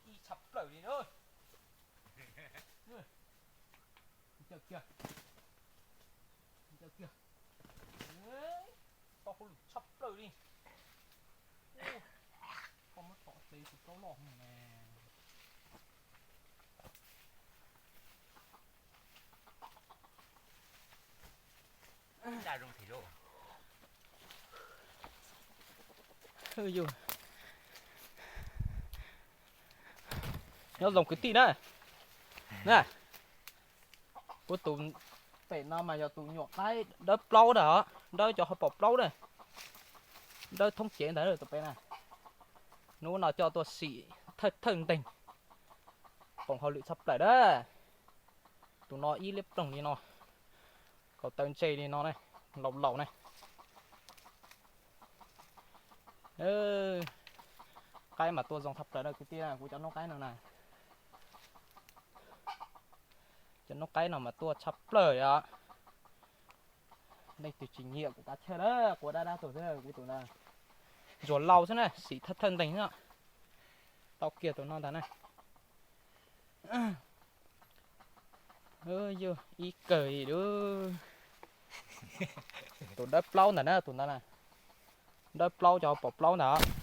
Ib tshaj plaws li na. Caw kiag, caw kiag. Tau hauj lwm tshaj plaws li. Koj muab tom tes tus plaub loj ne. Nyob zoo kwv tij na. Na, kuv tus pem no mas yog tus nyuam qaib dawb plaub ntag, dawb cov hauv paus plaub na, dawb thoob cev ntawd tus pem na. Hnub no coj tuaj sim thawj thawj nteeg, qoom hauj lwm tshaj plaws na. Tus no ib liab ploog li no, kaus taw ntse li no ne, laus laus ne. Qaib mas tuaj zoo tshaj plaws na kwv tij, kuv cov noob qaib no na. Cov noob qaib no mas tuaj tshaj plaws os. Leej twg tsis nyiam kuv kav chawj na, quav dab dab tus xwb kuv tus na. Ntsuag laus xwb na, sim thawj thawj nteeg xwb. Tau kiag tus no ntag na. Yog ib kawg li lub. Tus dawb plaub ntag na, tus ntawd na. Dawb plaub cov hauv paus plaub ntag.